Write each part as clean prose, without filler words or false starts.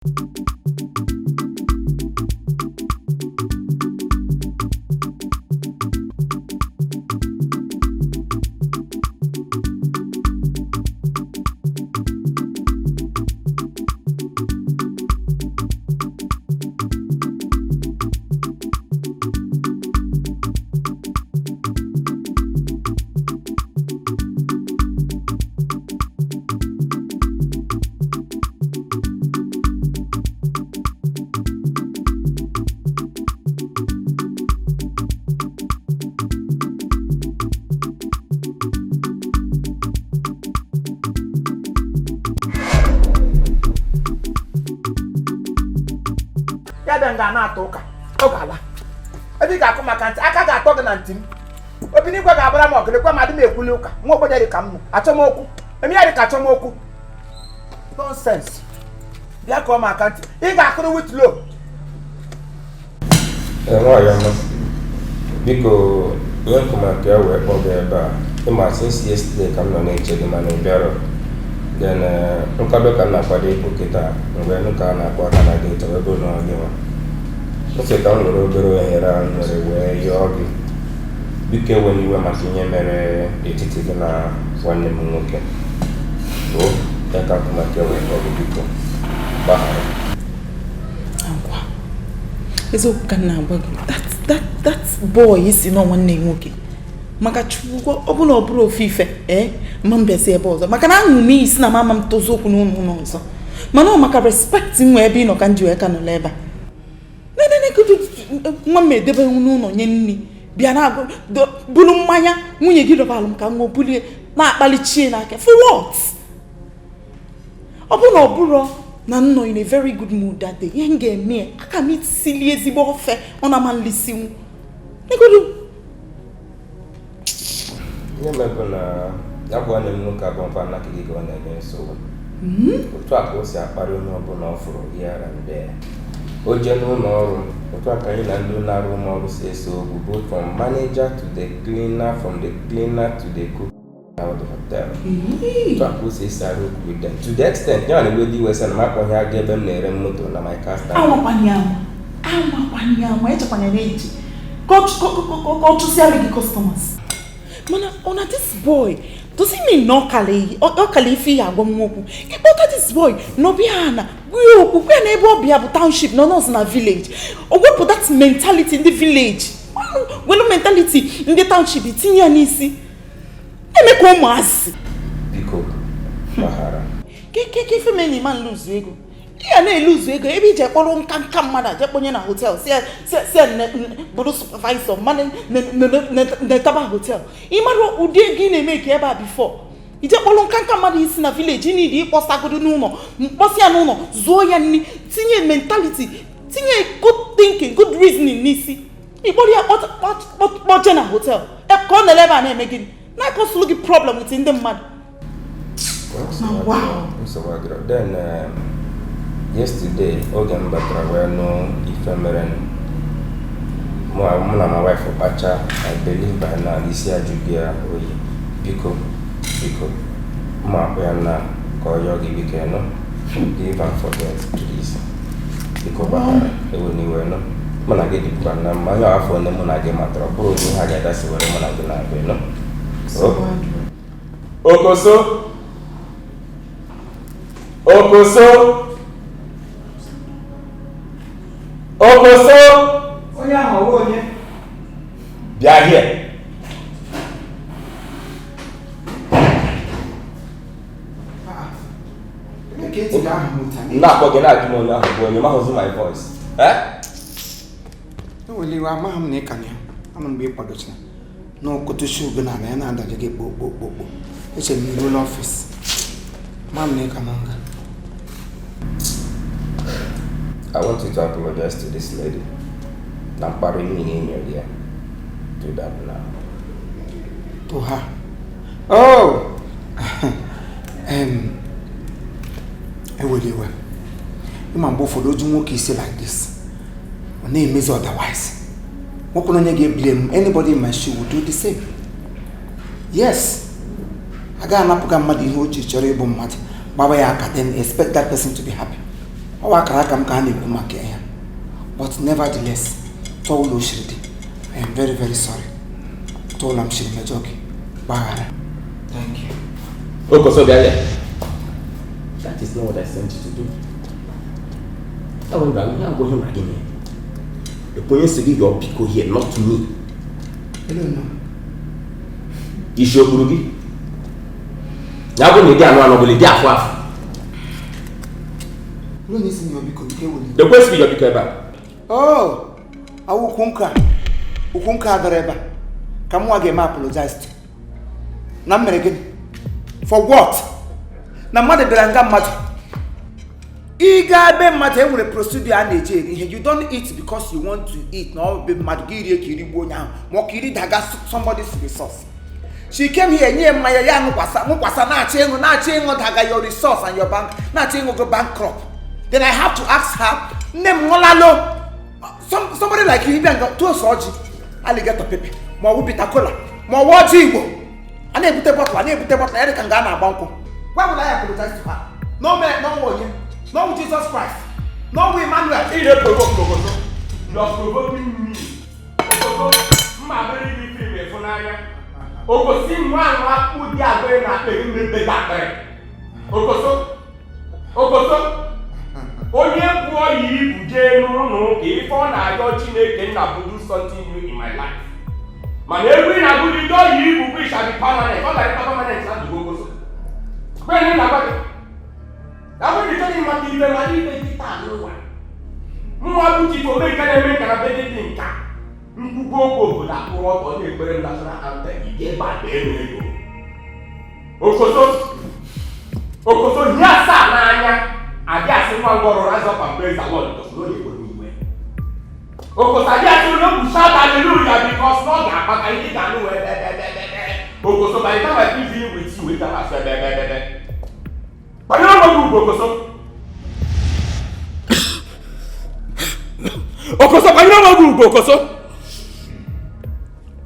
Ya bịa nga na-atụ ụka, ọ ga-ala ebe ị ga-akụ maka ntị aka ga-atọ gị na ntị m. Obinigwe ga-abara m ọgịrịkwa ma adị m ekwuli ụka. Nwa ogbenye dị ka m nụ achọmokwu eme ya dị ka achọmokwu nonsense. Bịa kụọ m aka ntị, ị ga-akụrụ witlo. Nwaanyị ọma, biko, ihe nkụ maka ya wee kpọọ gị ebe a, ịma since yesterday ka m nọ na-eche gị mana ị bịarọ. Then nkwado ka m na-akwado ịpụ kịta, mgbe nụ ka a na-akpọ aka na gate, wee bụrụ na ọ gị nwa. M sị ka m were obere ohere a m nwere wee yọọ gị, biko, ewela iwe maka ihe mere n'etiti gị na nwanne m nwoke. O ya ka nkụ maka ya wee kpọọ gị, biko gbaghara. Agwa eziokwu ka m na-agwa gị, that boy si nọ nwanne ya nwoke, maka Chukwu, ọ bụrụ na ọ bụrụ ofu ife ee ma m bịazi ebe ọzọ, maka na aṅụ m iyi si na mama m tozu okwu n'ụlọ ụlọ ọzọ, mana ọ maka respect m nwee ebe ị nọ ka m ji wee ka nọrọ ebe a. Nenene, nwa m edebe n'ụlọ nye nri, bịa na buru mmanya nwunye gị dọbalụ m ka m ṅụọ, bulie na-akpali chie n'aka. For what? Ọ bụrụ na ọ bụrụ na m nọ in a very good mood that day, ihe m ga-eme ya, aka m isili ezigbo ofe ọ na-ama nlisinwu negodu. Ihe mebụ na ya bụ nwanne m nwoke abụọ nkwa nnaka gị ka ọ na-enye nsogbu. Otu a ka o si akparị onye ọbụla ọ fụrụ here and there. O jee n'ụlọ ọrụ, otu a ka anyị na ndị na-arụ ụlọ ọrụ si ese okwu, both from manager to the cleaner, from the cleaner to the cook of the hotel. Otu a ka o si esi arụ okwu with them, to the extent ya na-ewe dị iwe sị na m akpọghị aga ebe m na-ere moto na my car stand. Anwakwanye anwa, anwakwanye anwa, echekwanye na-eji ka ọ chụsịara gị customers. Mana ọ na this boy, does it mean na ọ kala ife ihe agwa m okwu ịkpọta this boy n'ọbịa na gwa ya okwu, gwa ya na ebe ọbịa bụ township na nọọsụ na village, o wepụ that mentality ndị village, welu mentality ndị township tinye ya n'isi, eme ka ụmụazị. Biko gbaghara. Keke ife mere na ịma nluzu ego, ị ga na-eluzu ego ebe ije kpọrọ nka nka mmadụ aje kponye na hotel, si ya bụrụ supervisor mmadụ netaba hotel. Ị mara ụdị ego ị na-eme ka ebe a before ije kpọrọ nka nka mmadụ isi na village niile ịkpọsagodo n'ụlọ, mkpọsi ya n'ụlọ, zụọ ya nri, tinye mentality, tinye good thinking, good reasoning n'isi, ịkpọrọ ya kpọje na hotel ka ọ nọrọ ebe a na-eme gịnị, na-akọsụlụ gị problem with ndị mmadụ. Wow. Nsogbu adịrọ. Then yesterday oge m batara wee nụ ife mere, mụ na my wife kpacha. I believe by now isi ajụghị ya oyi. Biko, biko, mma akpụ ya na ka ọ yọọ gị, biko, nụ, forgive and forget, please. Biko gbaghara, ewe n'iwe. Nụ, mụ na gị dịbụkwa na mma ihe afọ ole mụ na gị matara, ọ bụrụ otu ha ga-adasi were mụ na gị na-abịa nụ. Okoso, okoso, okoso! Onye ahụ ọwụ onye? Bịa here. Ebe ka eti ahụ mụta? M na-akpọ gị, na-ajụ m onye ahụ bụ onye mahụzi my voice, eh? Ewele iwe, amaghị m na ị ka na ya ama mgbe ị kwadochara na okotochi ugo n'ala ya na-adaje gị kpo kpo kpo kpo. Echere m iruola office ma m na ị ka nọ nga. I want you to apologize to this lady na mkparị niile i nyere ya. Do that now. To her? Oh, ewele iwe, ịma mgbe ụfọdụ oju nwoke isi like this, ọ na-emezi otherwise. Nwoke na onye ga-eblame anybody in my shoe would do the same. Yes, a gaghị anapụga mmadụ ihe o ji chọrọ ịbụ mmadụ, gbaba ya aka, then expect that person to be happy. Ọ wa akara aka m ka a na-ekwu maka ya. But nevertheless, tụọ ụlọ o siri dị. I am very very sorry. Tụọ ụlọ m siri mejọ gị. Gbaghara. Thank you. Okoso bịa bịa. That is not what I sent you to do. That one ihe agwa ihe ma gị mee. Ekwenye sị gị yọọ biko here, not me. Hello, no. Isi okpuru gị. Ya bụ na ịdị anụ anụ ọbụla ịdị afụ afụ. Hello, na isi m yọọ biko, biko eweli. Ekwesịghị yọọ biko ebe a. Oh, awụ ukwu nka. Ukwu nka dọrọ ebe a. Ka m nwa ga-eme apologize to. Na m mere gịnị? For what? Na mmadụ bịara nga mmadụ. Ị gaa be mmadụ, e nwere procedure a na-eji eri ihe. You don't eat because you want to eat. Na ọ be mmadụ gị rie ka iri gbuo onye ahụ ma ọ ka iri daga somebody's resource. She came here nye mmanya ya ṅụkwasa ṅụkwasa na-achọ ịṅụ na-achọ ịṅụ daga your resource and your bank na-achọ ịṅụ go bankrupt. Then I have to ask her, nne m ṅụlalụ. Somebody like you bịa nga tụọ ose ọjị alligator pepper ma ọ bụ bitter kola ma ọ bụ ọjị Igbo a na-ebute bọtụlụ a na-ebute bọtụlụ ya dị ka nga a na-agba nkwụ. Why would I apologize to her? No man, no onye, no Jesus Christ, no Emmanuel. Ị na-eprovoke Okoso. You are provoking me. Okoso, mma abụrụ gị fim ịfụnanya. Okosi nwa anwa ụdị agwa ị na-akpịrị mmebe gị akpịrị. Okoso, Okoso, onye pụọ ya ibu jee n'ụlọ ụka ife ọ na-ayọ Chineke nna bụ do something new in my life. Mana egwu ị na-agụ gị dọọ ya ibu bụ shall be permanent. Ọ ga-adịkwa permanent na ndụ gị Okoso. Kwenye na gwa gị. Ya bụ na ị chọghị ịmata ife ma ife kịta n'ụwa. Mụnwa bụ chief omenka na-eme nka na be dị nka. Nkwukwu okwu obodo akwụrụ ọtọ na-ekpere m national anthem ị ga-ebe akpa elu ego. Okoso, Okoso ihe asaa n'anya abịa asị nwa ngwọrọ rise up and praise the Lord because na ọ na-ekwe n'iwe. Okoso abịa asị onye okwu shout hallelujah because na ọ ga-akpata ihe ị ga-anụ wee be be be be be. Okoso by the time I finish dealing with you, ị ga na-asụ ebe ebe ebe ebe. Kwanyere onwe gị ugwu Okoso. Okoso kwanyere onwe gị ugwu Okoso.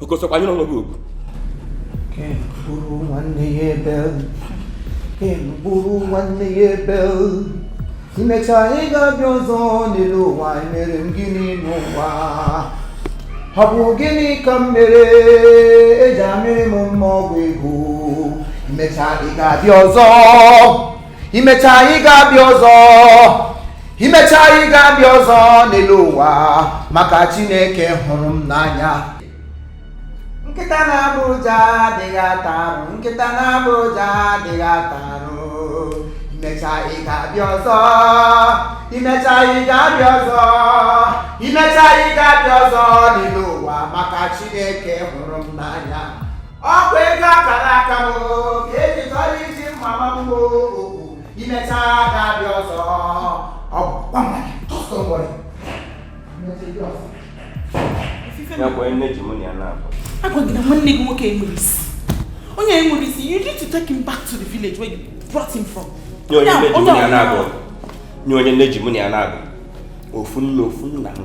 Okoso kwanyere onwe gị ugwu. Ken gburu nwanne ya Ebel. Ken gburu nwanne ya Ebel. Imecha ị ga-abịa ọzọ n'elu ụwa mere m gịnị n'ụwa? Ọ bụ gịnị ka m mere eji amịrị m mma ọgwụ ego? Imecha ị ga-abịa ọzọ. Imecha ị ga-abịa ọzọ. Imecha ị ga-abịa ọzọ n'elu ụwa maka Chineke hụrụ m n'anya. Nkịta na-abụ ụja adịghị ata arụ. Nkịta na-abụ ụja adịghị ata arụ. Imecha ị ga-abịa ọzọ. Imecha ị ga-abịa ọzọ. Imecha ị ga-abịa ọzọ n'elu ụwa maka Chineke hụrụ m n'anya. Ọkwa ego akara aka m ka eji chọrọ iji mma m okwu. Imecha ga-abịa ọzọ. Ọ bụ gwa m just don't worry. Imecha ị bịa ọzọ. Ya bụ onye nne ji mụ na ya na-abụ. Agwa gị na nwanne gị nwoke enwere isi. Onye enwere isi, you need to take him back to the village where you brought him from. Nye onye nne ji mụ na ya na-abụ. Nye onye nne ji mụ na ya na-abụ. Ofu nne ofu nna m.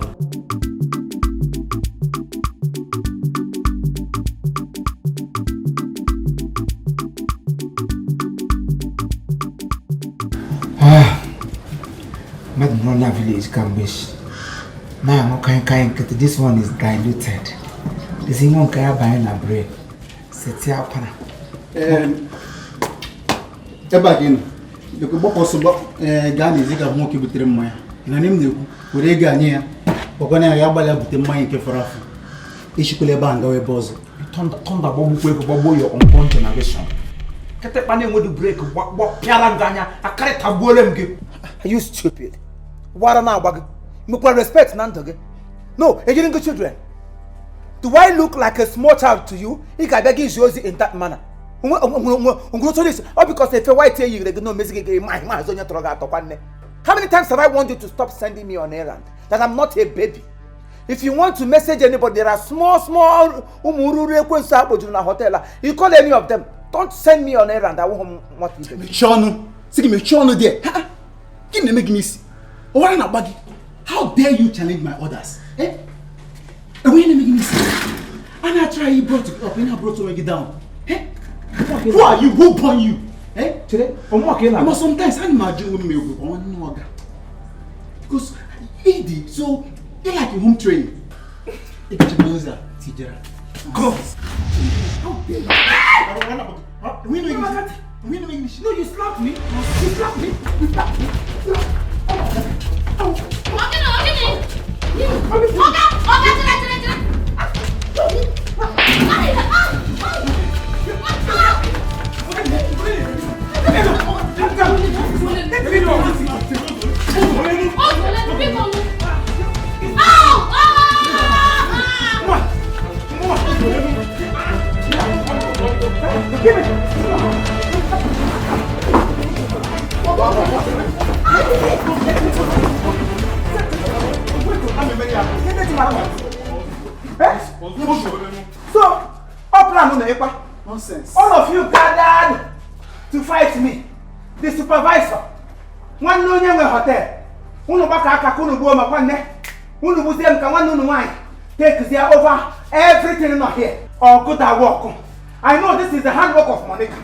Mmadụ nọ na village kamgbe shi na-aṅụ kaị nkịtị. This one is diluted. Ezi nwa nke ya banye na brain seti akwara. Ebe a ka ị nọ lekwe gbapụ ọsọ gaa n'ezi ga nwoke butere mmanya. Ị na m na-ekwu were ego a nye ya gwakwana ya ya gbalịa bute mmanya nke fọrọ afọ. Echikwala ebe a ngawa ebe ọzọ. Thunder gbagbukwa ego gbagbuo your unborn generation. Kịtịkpa na-enwedu brake pịara m gị anya akarịtagbuole m gị. Are you stupid? Wara na-agba gị nwekwara respect na ndụ gị. No, ejiri gị children. Do I look like a small child to you? Ị ga-abịa gị izi ozi in that manner. Ngwụrụtụrụ ọ because efe white eyigere gị na omezi gị ma maazị onye tọrọ gị atọkwa nne. How many times have I warned you to stop sending me on errand? That I'm not a baby. If you want to message anybody, there are small, small ụmụ ruru ekwensu akpojuru na hotel a. You call any of them. Don't send me on errand. I won't want you. Mechie ọnụ sị gị mechie ọnụ dị ha gịnị na-eme gị n'isi ụwara na-agba gị. How dare you challenge my orders? Eh? Enweghị na-eme gị n'isi a na-achọrọ anyị brought up ị na-brought onwe gị down. Eh? Who are you? Who born you? Eh? Chere, ọmụọ ka ị Ma na-agba. sometimes ana m ajụ onwe m egwu nwanne ọga. Because ịdị so ị like home training. Ị gacha ozi a tijera. Go. How dare you? We know English. We know English. No, you slapped me. You slapped me. You slapped me. Ogene, ogene. Oga, oga, chere, chere, chere. Ay, ah, ah. Oh, biko nụ. Au, ah, ah. So, all plan no ekpa. Nonsense. All of you gathered to fight me. The supervisor. Nwanne onye nwe hotel. Unu gbakọ aka ka unu gbuo ma nwanne. Unu gbuzie m ka nwanne unu nwaanyị take over everything nọ here. Ọgụda work. I know this is the handwork of Monica.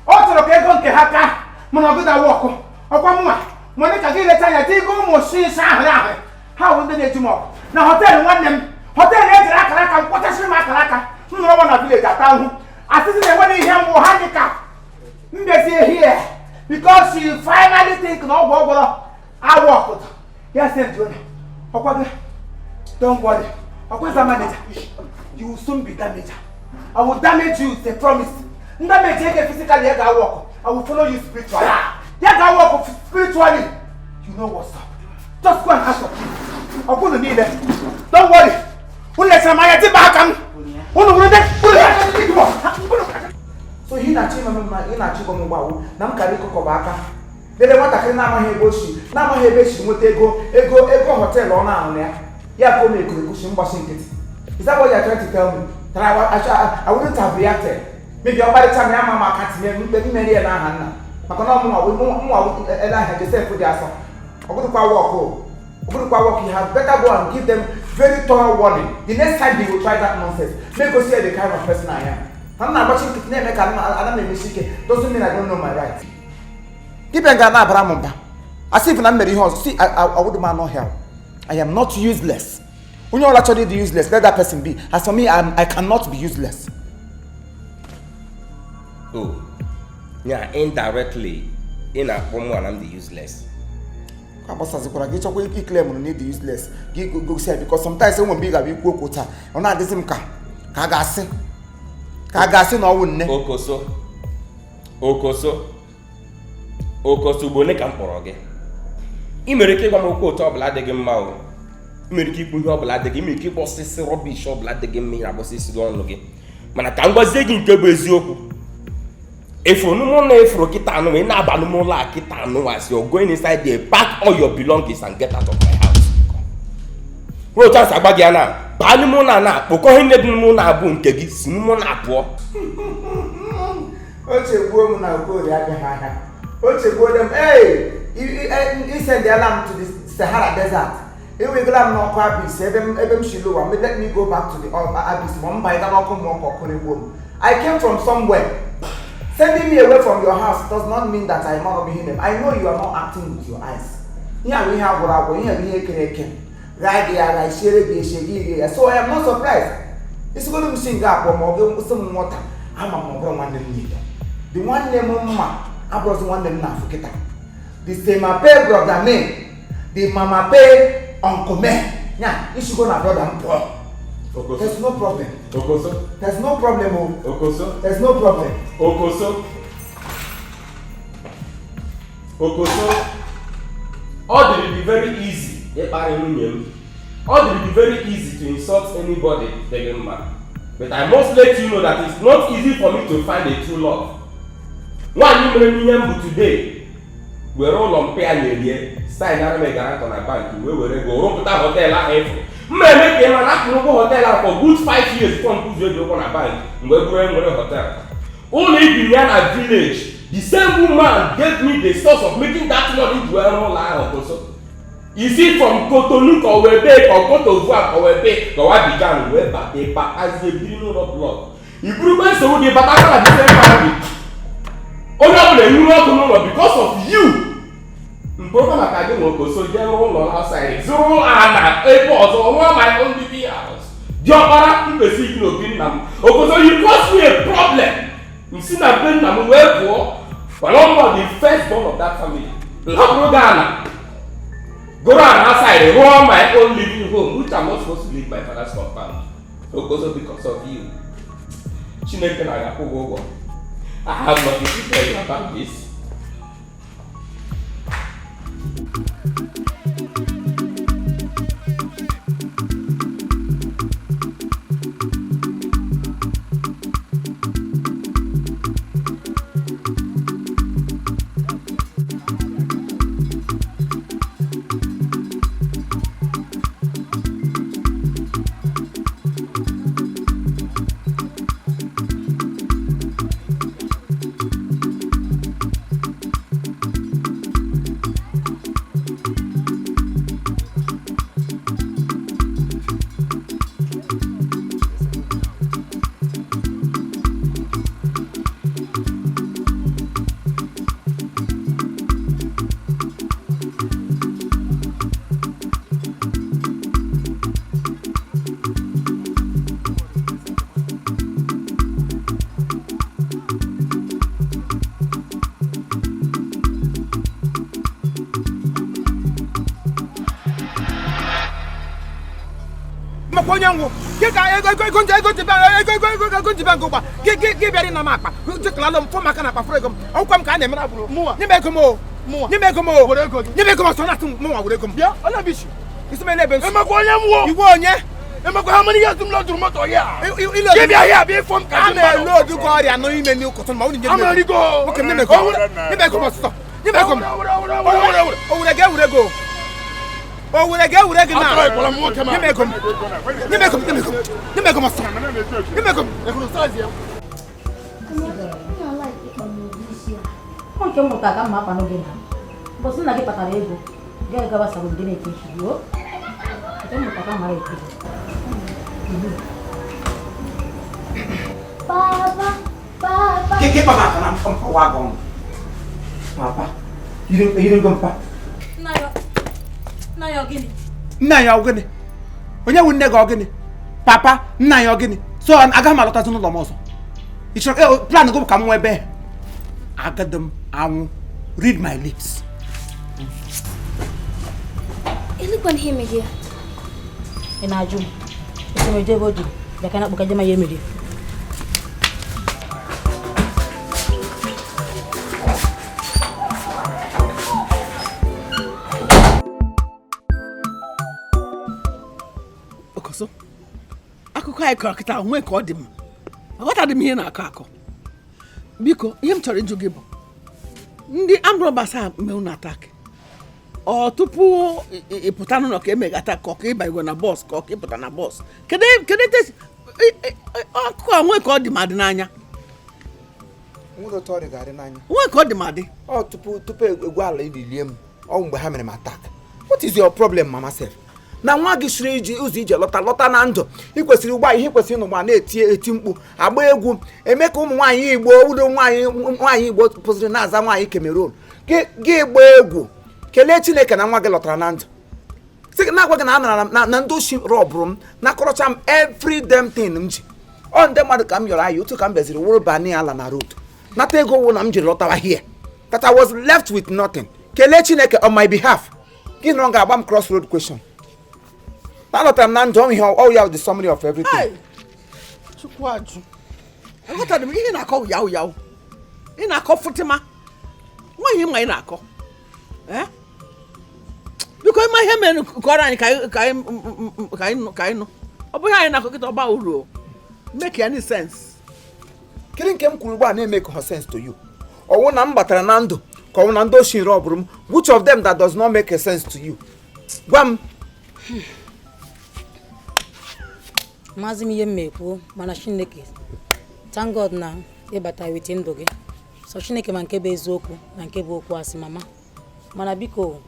Ọ chọrọ ka ego nke ha ka mana ọgụda work. Ọkwa mụnwa Monica gị leta anya tigo ụmụ shịsha ahụrụ ahụ. Ha bụ ndị na-eju m ọgụ. Na hotel nwanne m, hotel ejiri akara aka m kpọchasịrị m akara aka. M nọrọ na village ata ahụhụ. Asịsị na enweghị ihe mbụ handicap. Mbezie here because she finally think na ọgwụ ọgwụrọ awụ ọkụtọ. Ya send you ọkwa gị. Don't worry. Ọkwa is manager. You will soon be damaged. I will damage you, it's a promise. Ndamage ege physically ya ga-awụ ọkụ. I will follow you spiritually. Ya ga-awụ ọkụ spiritually. You know what's up. Just go and ask your kids. Ọkwa unu niile. Don't worry. Unu lechara m anya tiba aka m. Unu bụrụ ndị unu. So ihe na-achọ ime m ị na-achọ ịgwa m mgbawu na m kara ịkụkọba aka lele nwatakịrị na-amaghị ebe o si, na-amaghị ebe esi nweta ego hotel ọ na-ahụ na ya ya ka o mere ekusi mgbasi nkịtị. Is that what you are trying to tell me? That I wouldn't have reacted? Maybe ọkparịcha m ya ma m aka tinye mkpe mmeri ya n'aha nna maka na ọmụnwa ele ahịa Joseph dị asọ. Ọ bụrụkwa work o, ọ bụrụkwa work. You have better go and give them very thorough warning. The next time they will try that nonsense, make go see the kind of person I am. Na m na-agbachi nkịtị na-eme ka ana m emesi ike doesn't mean I don't know my right. Dibịa ga na-abara m mba as if na m mere ihe ọzọ. See, I wouldn't man ọhịa. I am not useless. Onye ọbụla chọrọ ịdị useless, let that person be. As for me, I cannot be useless. Oh, ya indirectly ị na-akpọ mụ na m dị useless. Ka gbasazikwara gị chọkwa ikele mụrụ na ịdị useless gị gosi ya, because sometimes enwe mgbe ị ga-abịa ikwu okwu taa, ọ na-adịzi m ka a ga-asị na ọwụ nne. Okoso, okoso, okoso, ugbo ole ka m kpọrọ gị? Ị nwere ike ịgwa m okwu otu ọbụla adịghị mma o. Ị nwere ike ikwu ihe ọbụla adịghị, ị nwere ike ịkpọsịsị rubbish ọbụla adịghị mma ị na-agbọsịsị gị ọnụ gị, mana ka m gwazie gị nke bụ eziokwu. Efuru n'ụlọ na efuru kịta anụ, ị na-aba n'ụlọ a kịta anụ, as you're going inside there, pack all your belongings and get out of my house. Kwuru otu asị agba gị ya na baa n'ime ụlọ a na kpokọ ihe nne dị n'ime ụlọ abụ nke gị, si n'ime ụlọ a pụọ. O chegbuo m na Okorie abịaghị ahịa. O chegbuo m. Ee, isendịala m to the Sahara Desert, ewegala m n'ọkụ abyss ebe m si ụwa. Let me go back to the abyss ma m banyega n'ọkụ mmụọ ka ọkụ regbuo m. I came from somewhere. Sending me away from your house does not mean that I am not ihe name. I know you are not acting with your eyes. Ihe a bụ ihe agwụrụ agwụ, ihe bụ ihe ekere eke raa gị agha isiere gị esie gị rie ya. So I am not surprised. Isigoro m si nga akpọ ma ọ bụ sị m nwata ama m ọ bụrụ nwanne m niile the nwanne m mma abụrụzi nwanne m na-afụ kịta. The same pay brother me, the mama pay uncle me ya isigo na brother m pụọ. There's no problem. Okoso. There's no problem o. Okoso. There's no problem. Okoso, okoso, ọ dịrị gị very easy ịkparị nwunye m. Ọ dịrị gị very easy to insult anybody dị gị mma, but I must let you know that it's not easy for me to find a true love. Nwaanyị mere m ihe m bụ today were ụlọ mpe ya na-erie sign ara m guarantor na bank wee were ego rụpụta hotel ahụ ịfụ mma eme ka ị ma na akwụrụ ụgwọ hotel ahụ for good 5 years before nkwụzi oji ụgwọ na bank mgbe bụrụ enwere hotel ụlọ ibi ya na village. The same woman gave me the source of making that money ji wee rụọ ụlọ ahụ. Kwụsị isi from Cotonou ka ọ wee bee ka ọ Cote d'Ivoire ka ọ wee bee ka ọ Abidjan wee bata ịbatazie biri n'ụlọ block iburukwe nsogbu gị bata aka na the same family. Onye ọbụla enwuru ọkụ n'ụlọ because of you. M Mkpụrụ maka gị nwe Okoso jee rụọ ụlọ outside, zụrụ ana ebe ọzọ, rụọ my own living house. Diọkpara mkpesi gị n'obi nna m. Okoso, you cause me a problem. M si na be nna m wee pụọ. Mana ọ bụ the first born of that family. Hapụrụ gị ana. Goro ana outside, rụọ my own living home, which I'm not supposed to leave my father's compound. Okoso, because of you. Chineke na-akwụ gị ụgwọ. I have nothing to tell you about this. Makwa onye nwụ gị ka ego ego ego nji ego nji ego ego ego ego nji bank ụgba gị gị gị bịara ịna m akpa jekọlalụ m fọ maka na akpa fọrọ ego m ọgwụkwa m ka a na-emere agbụrụ nye m ego m o nye m ego m o nye m ego m ọsọ na-atụ m mụnwa were ego m Bịa, ọ na-ebichi. Isi m ele ebe nsọ Emekwa onye m wo. Igwe onye Emekwa how many years m lọdụrụ moto ya? Ilo- Gị bịa here bịa ịfọ m ka a dị mmadụ. na-elu odu ka ọrịa nọ ime n'ụkọtụ ma unu nye m ego. Amerigo. Nwoke m nye m ego nye m ego m ọsọsọ nye m ego m. Owere, owere, owere, owere. Owere ga-ewere ego owere ga-ewere gị na Atọrọ ịkwara m nwoke ma. Nye m ego m nye m ego m nye m ego m nye m ego m ọsọsọ nye m ego m. Ehuru size ya. Ọ nke m mụtara ka mma akpa n'oge na mbọsị nna gị kpatara ego gaa gawa salon gị na-eke isi gị o nke m mụtara ka mara eke gị. Papa, papa. Gị papa aka na mpọwa gị ọnụ papa yiri ego mpa. Nna ya nna ya ọ gịnị? Nna ya ọ gịnị? Onye wụ nne gị ọ gịnị? Papa nna ya ọ gịnị? So agaghị m alọtazi n'ụlọ m ọzọ. Ị chọrọ plan gị bụ ka m nwee ebe agadi m anwụ. Read my lips. Elekwana ihe mere ya. Ị na-ajụ m esemeje ebe o jiri bịa ka na akpọkaje ma ya emeri. Okoso, akụkọ anyị kọrọ kịta onwe ka ọ dị m aghọtaghị m ihe na-akọ akọ. Biko, ihe m chọrọ ịjụ gị bụ ndị armed robbers a mere unu attack ọ tupu ị pụta n'ụlọ ka emegata ka ọ ka ịbanyego na bọs ka ọ ka ịpụta na bọs kedu kedu etu esi akụkọ a onwe ka ọ dị m adị n'anya. Nwere otu ọrịa ga-adị n'anya. Onwe ka ọ dị m adị. Ọ tupu tupu egwu ala ililie m ọ mgbe ha mere m attack. What is your problem, mama sef? Na nwa gị siri iji ụzọ ije lọta lọta na ndụ ị kwesịrị ụgbọ ihe kwesịrị ịnụ ụgbọ na-eti eti mkpu agba egwu eme ka ụmụ nwaanyị Igbo ụlọ nwaanyị nwaanyị Igbo pụsịrị na-aza nwaanyị Cameroon gị gị gbaa egwu kelee Chineke na nwa gị lọtara na ndụ sị gị na-agwa gị na anara m na ndị oshi rọbụrụ m nakọrọcha m every damn thing m ji ọ ndị mmadụ ka m yọrọ ayị otu ka m bịaziri wụrụ bani ala na road nata ego wụ na m jiri lọtawa here that I was left with nothing. Kelee Chineke on my behalf. Gị nọrọ ga-agba m cross road question na alọtara m na ndụ ọ ihe ọ ya the summary of everything. Hey! Chukwu ajụ aghọtaghị m ihe ị na-akọ yawu yawu ị na-akọ fụtịma nwaanyị ma ị na-akọ. Eh? Biko ịma ihe mere kọrọ anyị ka anyị ka anyị ka anyị nụ ka anyị nụ ọ bụghị anyị na-akọ kịta ọba uru o make any sense. Kedu nke m kwuru ugbu a na-eme ka sense to you? Ọwụ na m batara na ndụ ka ọwụ na ndị oshi rọbụrụ m, which of them that does not make a sense to you? Gwa m. Maazị m ihe m ekwu mana Chineke thank God na ịbata wete ndụ gị so Chineke ma nke bụ eziokwu na nke bụ okwu asị mama mana biko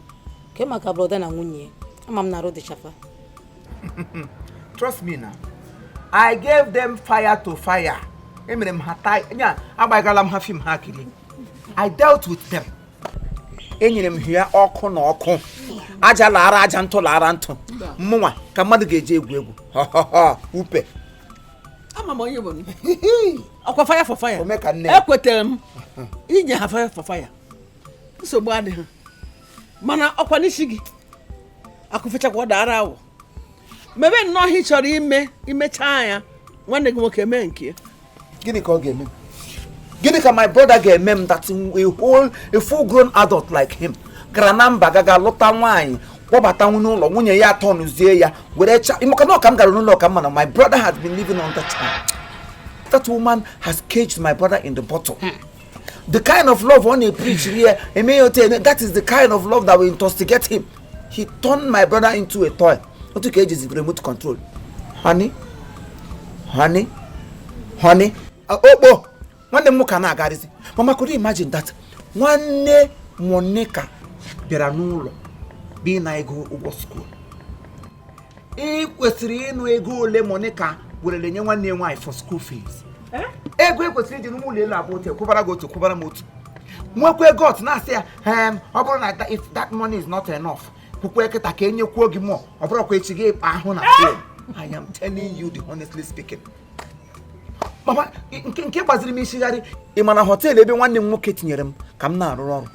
ke maka brother na nwunye ama m na arụ dịchafa. Trust me now. I gave them fire to fire. Emere m ha taa nya agbagala m ha film ha kiri. I dealt with them. Enyere m ya ọkụ na ọkụ. Aja lara aja ntụ lara ntụ. Mụnwa ka mmadụ ga-eji egwu egwu. Upe. Ama m onye bụ m. Ọkwa fire for fire. Ome ka nne. Ekwetere m inye ha fire for fire. Nsogbu adịghị. Mana ọkwa n'isi gị. Akụfechakwa ọ dara awọ. Mebe nnọọ ihe ị chọrọ ime imechaa ya nwanne gị nwoke mee nke ya. Gịnị ka ọ ga-eme? Gịnị ka my brother ga-eme m that a full grown adult like him gara na mba gaga lụta nwaanyị kpọbata n'ụlọ nwunye ya atọnụzie ya were cha maka na ọka m gara n'ụlọ ọka mma na my brother has been living on that time. That woman has caged my brother in the bottle. The kind of love ọ na-preach here, that is the kind of love that will intoxicate him. He turned my brother into a toy. Otu ka ejizi remote control. Honey, honey, honey. Okpo, nwanne m nwoke na-agarịzi. Mama, could you imagine that? Nwanne Monica bịara n'ụlọ bi na ego ụgwọ school. Ị kwesịrị ịnụ ego ole Monica werele nye nwanne ya nwaanyị for school fees. Ego e kwesịrị iji n'ụlọ elu abụọ otu ekwubara gị otu kwubara m otu. Nwekwa ego otu na-asị ya ọ bụrụ na if that money is not enough, kwukwe kịta ka enyekwuo gị mụọ ọ bụrụkwa echi gị ịkpa ahụ na phone. I am telling you the honestly speaking. Mama, nke gbaziri m isigharị ị ma na họteelụ ebe nwanne m nwoke tinyere m ka m na-arụrụ ọrụ.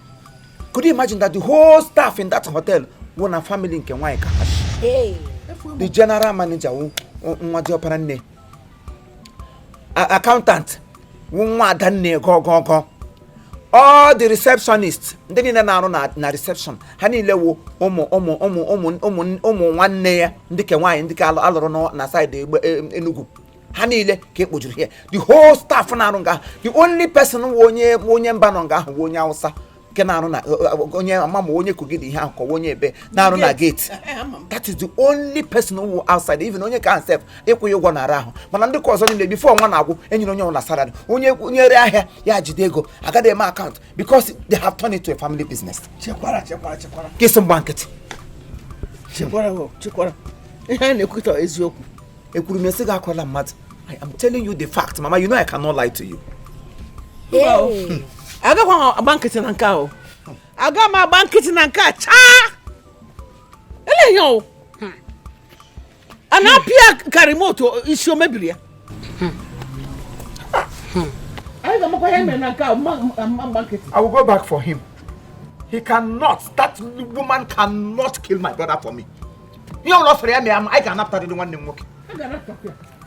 Could you imagine that the whole staff in that hotel wụ na family nke nwaanyị ka ha si? The general manager wụ nwa diọkpara nne. Accountant wụ nwa ada nne gọgọgọ. All the receptionists ndị niile na-arụ na reception ha niile wụ ụmụ ụmụ ụmụ ụmụ ụmụ ụmụ nwanne ya ndị ke nwaanyị ndị ka alụrụ na side egbe Enugu. Ha niile ka e kpojuru here. The whole staff na-arụ nga ahụ. The only person wụ onye mba nọ nga ahụ wụ onye Hausa nke na-arụ na onye ama ma onye Kogi dị ihe ahụ kọwa onye ebe na-arụ na gate. That is the only person who outside even onye ka sef ịkwụghị ụgwọ na-ara ahụ. Mana ndị ka ọzọ niile before nwa na-agwụ enyere onye ọbụla salary. Onye ree ahịa ya jide ego agaghị eme akaụntụ because they have turned it to a family business. Chekwara chekwara chekwara. Kesi mgba nkịtị. Chekwara o chekwara. Ihe a na-ekwutọ eziokwu. Ekwuru m esi gị akwala mmadụ. I am telling you the fact, Mama. You know I cannot lie to you. Agakwa agba nkịtị na nke ahụ. Aga m agba nkịtị na nke a chaa. Ele ihe o. A na-apịa ka remote isi o mebiri ya. Anyị ga-amakwa ihe mere na nke a mgba nkịtị. I will go back for him. He cannot. That woman cannot kill my brother for me. Ihe ọbụla ọ sọrọ ya mee ama, anyị ga-anapụtarịrị nwanne m nwoke.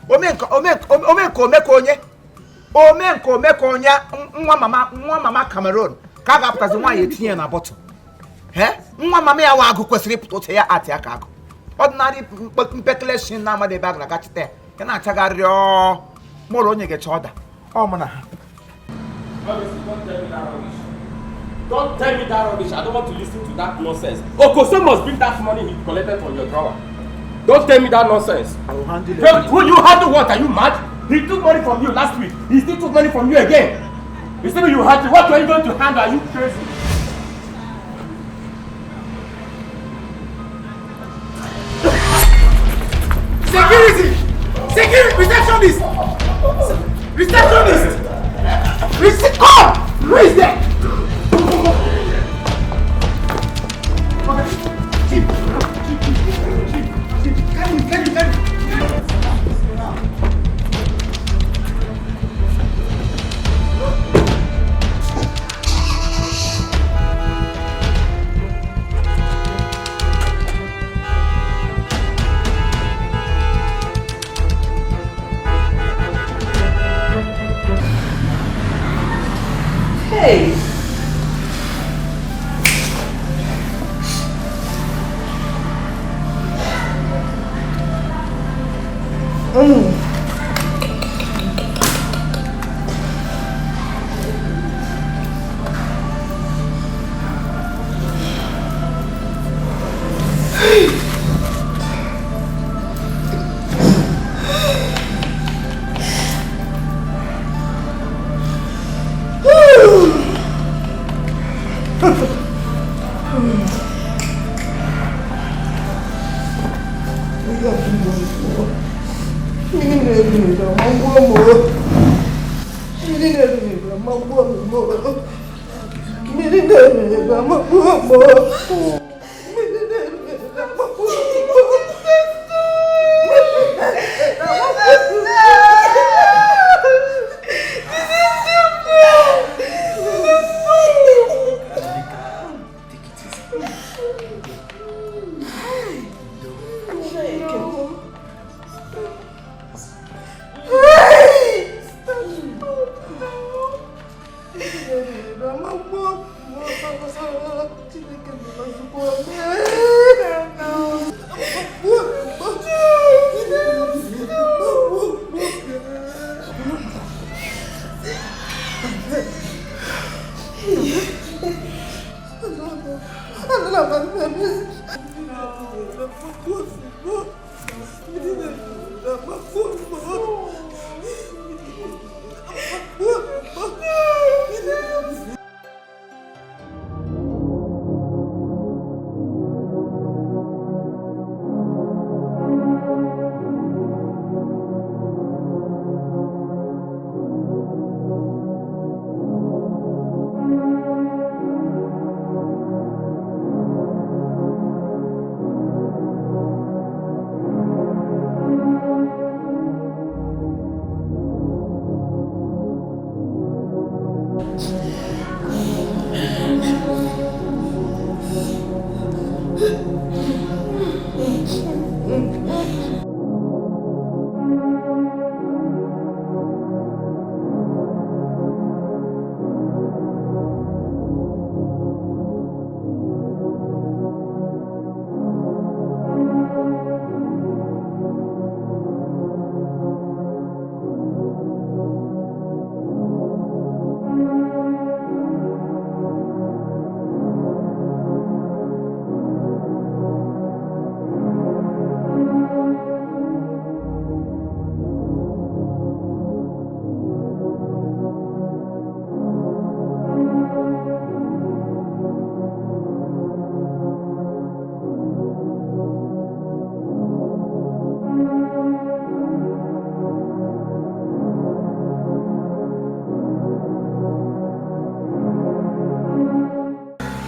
Ome nke ome ka onye nwa mama Cameroon ka a ga-apụtazi nwaanyị etinye ya na bọtụl. Nwa mama ya nwa agụ kwesịrị ịpụta otu ya atị aka agụ. Ọdịnarị mpekele shi na amadị ebe a gara gachite ya ya na-achagharị mụrụ onye ga-eche ọda ọ mụ na ha. Don't tell me that rubbish. I don't want to listen to that nonsense. Okoso must bring that money he collected from your drawer. Don't tell me that nonsense. I will handle it. Who you handle what? Are you mad? He took money from you last week. He still took money from you again. He said you had to. What are you going to handle? Are you crazy? Security! Security! Receptionist! Receptionist! Come! Who is there? Okay. Chief! Chief! Chief! Chief! Carry me! Carry me! Carry me! Hey! Mmiri na-ere amagbuo m. Mmiri na-ere amagbuo m.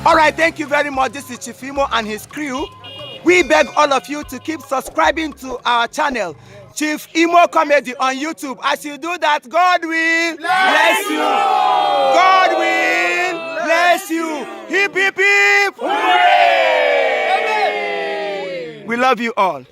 All right, thank you very much. This is Chief Imo and his crew. We beg all of you to keep subscribing to our channel, Chief Imo Comedy on YouTube. As you do that, God will bless you. God will bless you. Hip, hip, hip. Hooray! We love you all.